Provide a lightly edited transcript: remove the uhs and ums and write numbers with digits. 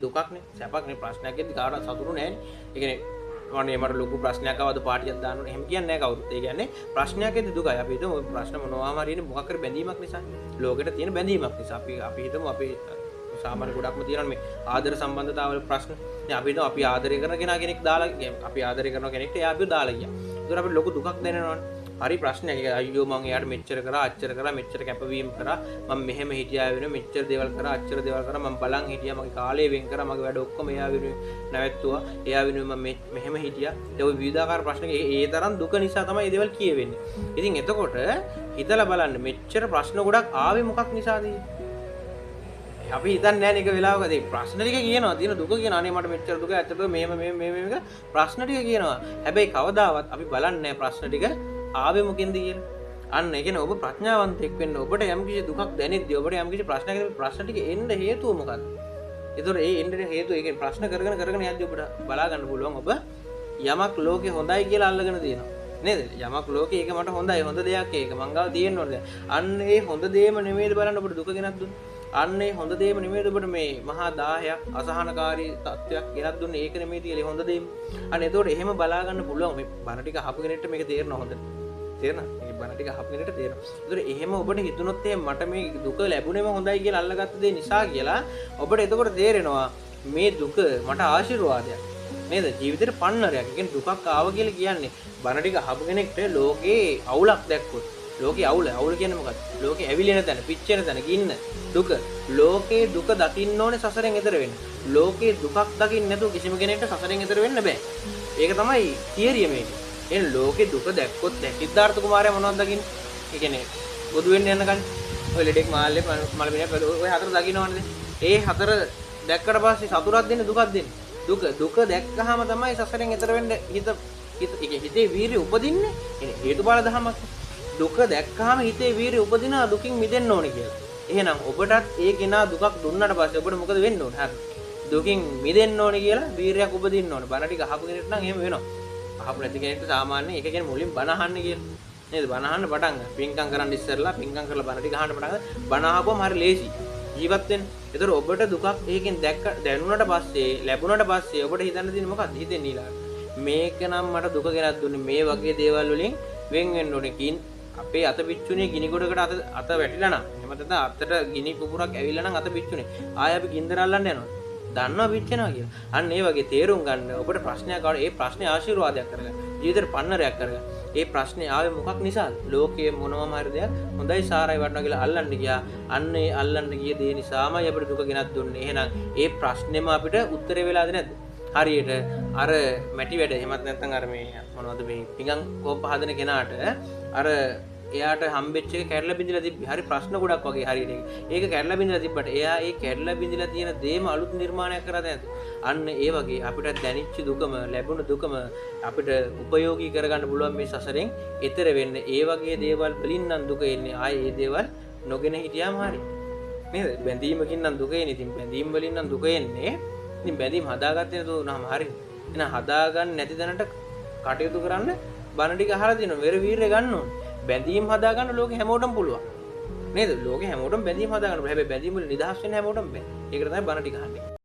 දුකක් නේ, සැපක් නේ. ප්‍රශ්නයක් එද්දි කාටවත් සතුටු නෑනේ. ඒ කියන්නේ අනේ මට ලොකු ප්‍රශ්නයක් ආවද පාටියක් දාන්න ඕනේ එහෙම කියන්නේ නෑ කවුරුත්. ඒ කියන්නේ ප්‍රශ්නයක් එද්දි දුකයි. අපි හිතමු ඔය ප්‍රශ්න මොනවාම හරි එන්නේ මොකක් හරි බැඳීමක් නිසා. ලෝකෙට තියෙන බැඳීමක් නිසා. අපි හිතමු අපි සාමාන්‍ය ගොඩක්ම තියෙනවා මේ ආදර සම්බන්ධතාවල ප්‍රශ්න. දැන් අපි හිතමු අපි ආදරය කරන කෙනා කෙනෙක් දාලා, අපි ආදරය කරන කෙනෙක්ට එයා අපිව දාලා ගියා. ඒතර අපිට ලොකු දුකක් දැනෙනවනේ. හරි ප්‍රශ්නයක්. ඒක අයියෝ මං එයාට මෙච්චර කරා, අච්චර කරා, මෙච්චර කැපවීම කරා, මං මෙහෙම හිටියා වෙනුවෙන් මෙච්චර දේවල් කරා, අච්චර දේවල් කරා, මං බලන් හිටියා, මගේ කාලය වෙන් කරා, මගේ වැඩ ඔක්කොම එයා වෙනුවෙන් නැවැත්තුවා, එයා වෙනුවෙන් මං මෙහෙම හිටියා. ඒ ඔය විවිධාකාර ප්‍රශ්න ඒ තරම් දුක නිසා තමයි මේ දේවල් කියවෙන්නේ. ඉතින් එතකොට හිතලා බලන්න මෙච්චර ප්‍රශ්න ගොඩක් ආවේ මොකක් නිසාද? අපි හිතන්නේ නැහැ නේ එක වෙලාවක ඒ ප්‍රශ්න ටික කියනවා, තියෙන දුක කියනවා, අනේ මට මෙච්චර දුක, ඇත්තටම මෙහෙම මෙහෙම මෙහෙම මෙහෙම ප්‍රශ්න ටික කියනවා. හැබැයි කවදාවත් අපි බලන්නේ නැහැ ප්‍රශ්න ටික ආවේ මොකෙන්ද කියලා. අන්න ඒ කියන්නේ ඔබ ප්‍රඥාවන්තයෙක් වෙන්න, ඔබට යම්කිසි දුකක් දැනෙද්දී, ඔබට යම්කිසි ප්‍රශ්නයක් දැනෙද්දී ප්‍රශ්න ටික එන්න හේතුව මොකද්ද? ඒතකොට ඒ එන්න හේතුව, ඒ කියන්නේ ප්‍රශ්න කරගෙන කරගෙන යද්දී ඔබට බලා ගන්න පුළුවන් ඔබ යමක් ලෝකේ හොඳයි කියලා අල්ලගෙන තියෙනවා. නේද? යමක් ලෝකේ ඒක මට හොඳයි, හොඳ දෙයක් ඒක මං ගාව තියෙන්න ඕන දෙයක්. අන්න ඒ හොඳ දේම නෙමෙයිද බලන්න ඔබට දුක ගෙනත් දුන්නේ. අන්න ඒ හොඳ දේම නෙමෙයිද ඔබට මේ මහා දාහයක්, අසහනකාරී තත්ත්වයක් ගෙනත් දුන්නේ, ඒක නෙමෙයිද කියලා හොඳ දේම. අන්න එතකොට එහෙම බලා ගන්න පුළුවන්. මේ බණ ටික අහපු කෙනෙක්ට මේක තේරෙනවා හොඳට. තේරෙනවද? මේ බණ ටික අහපු කෙනෙක්ට තේරෙනවා. ඒතර එහෙම ඔබට හිතුනොත් එහෙම මට මේ දුක ලැබුණේම හොඳයි කියලා අල්ලගත්ත දේ නිසා කියලා ඔබට එතකොට තේරෙනවා මේ දුක මට ආශිර්වාදයක්. නේද? ජීවිතේට පන්නරයක්. ඒ කියන්නේ දුකක් ආව කියලා කියන්නේ බණ ටික අහපු කෙනෙක්ට ලෝකේ අවුලක් දැක්කොත්, ලෝකේ අවුල, අවුල කියන්නේ මොකක්ද? ලෝකේ ඇවිලෙන තැන, පිච්චෙන තැන, ගින්න, දුක. ලෝකේ දුක දකින්න ඕනේ සසරෙන් එතර වෙන්න. ලෝකේ දුකක් දකින්න නැතුව කිසිම කෙනෙක්ට සසරෙන් එතර වෙන්න බෑ. ඒක තමයි තියරිය මේකේ. එහෙනම් ලෝකේ දුක දැක්කොත් දැන් සිද්ධාර්ථ කුමාරයා මොනවද දකින්නේ? ඒ කියන්නේ බුදු වෙන්න යන කලින් ඔය ලෙඩෙක් මාල්ලේ මලමිණියක් ඔය හතර දකින්නවනේ. ඒ හතර දැක්කට පස්සේ සතුටක් දෙන්නේ දුකක් දෙන්නේ? දුක. දුක දැක්කහම තමයි සසරෙන් එතර වෙන්න හිත හිත ඒ කියන්නේ හිතේ වීරිය උපදින්නේ. ඒ හේතුඵල ධමයක්. දුක දැක්කහම හිතේ වීරිය උපදිනවා දුකින් මිදෙන්න ඕනේ කියලා. එහෙනම් ඔබටත් ඒ කෙනා දුකක් දුන්නාට පස්සේ ඔබට මොකද වෙන්න ඕනේ? හරි. දුකින් මිදෙන්න ඕනේ කියලා වීරියක් උපදින්න ඕනේ. බණ ටික අහපු කෙනෙක් නම් එහෙම වෙනවා. අහපු නැති කෙනෙක්ට සාමාන්‍යයෙන් ඒක කියන්නේ මුලින් බණ අහන්න කියලා. නේද? බණ අහන්න පටන් ගන්න. පින්කම් කරන්න ඉස්සෙල්ලා පින්කම් කරලා බණ ටික අහන්න පටන් ගන්න. බණ අහපුවම හරි ලේසි. ජීවත් වෙන්න. ඒතර ඔබට දුකක් ඒකෙන් දැක්ක දැනුණාට පස්සේ ලැබුණාට පස්සේ ඔබට හිතන්න තියෙන්නේ මොකක්ද? හිතෙන්නේ ඊළඟට. මේක නම් මට දුක ගෙනත් දුන්නේ, මේ වගේ දේවල් වලින් වෙන් වෙන්න ඕනේ. අපේ අත පිච්චුනේ ගිනි ගොඩකට අත අත වැටිලා නම්, එහෙම නැත්නම් අතට ගිනි පුපුරක් ඇවිල්ලා නම් අත පිච්චුනේ. ආයෙ අපි ගින්දර අල්ලන්න යනවා. දන්නවා පිච්චෙනවා කියලා. අන්න ඒ වගේ තේරුම් ගන්න ඔබට ප්‍රශ්නයක් ආවොත් ඒ ප්‍රශ්නේ ආශිර්වාදයක් කරගන්න. ජීවිතේට පන්නරයක් කරගන්න. ඒ ප්‍රශ්නේ ආවේ මොකක් නිසාද? ලෝකයේ මොනවම හරි දෙයක් හොඳයි සාරයි වටනවා කියලා අල්ලන්න ගියා. අන්න ඒ අල්ලන්න ගිය දේ නිසාමයි අපිට දුක ගෙනත් දුන්නේ. එහෙනම් ඒ ප්‍රශ්නේම අපිට උත්තරේ වෙලාද නැද්ද? හරියට අර මැටි වැඩ එහෙමත් නැත්නම් අර මේ මොනවද මේ පිඟන් කෝප්ප හදන කෙනාට අර එයාට හම්බෙච්ච එක කැඩලා බිඳලා තිබ්බේ. හරි ප්‍රශ්න ගොඩක් වගේ හරියට ඒක. ඒක කැඩලා බිඳලා තිබ්බට එයා ඒ කැඩලා බිඳලා තියෙන දේම අලුත් නිර්මාණයක් කරා නැද්ද? අන්න ඒ වගේ අපිට දැනිච්ච දුකම ලැබුණු දුකම අපිට උපයෝගී කරගන්න පුළුවන් මේ සසරෙන් එතර වෙන්න. ඒ වගේ දේවල් වලින් නම් දුක එන්නේ. ආයේ ඒ දේවල් නොගෙන හිටියාම හරි. නේද? බැඳීමකින් නම් දුක එන්නේ. ඉතින් බැඳීම් වලින් නම් දුක එන්නේ. ඉතින් බැඳීම් හදාගත්තේ නැතුව වුණාම හරි. එහෙනම් හදාගන්න නැති තැනට කටයුතු කරන්න බණ ටික අහලා තියෙනවා. වෙර වීරය ගන්න ඕනේ. බැඳීම් හදාගන්න ලෝකෙ හැමෝටම පුළුවන්. නේද? ලෝකෙ හැමෝටම බැඳීම් හදාගන්න පුළුවන්. හැබැයි බැඳීම් වල නිදහස් වෙන්න හැමෝටම බෑ. ඒකට තමයි බණ ටික අහන්නේ.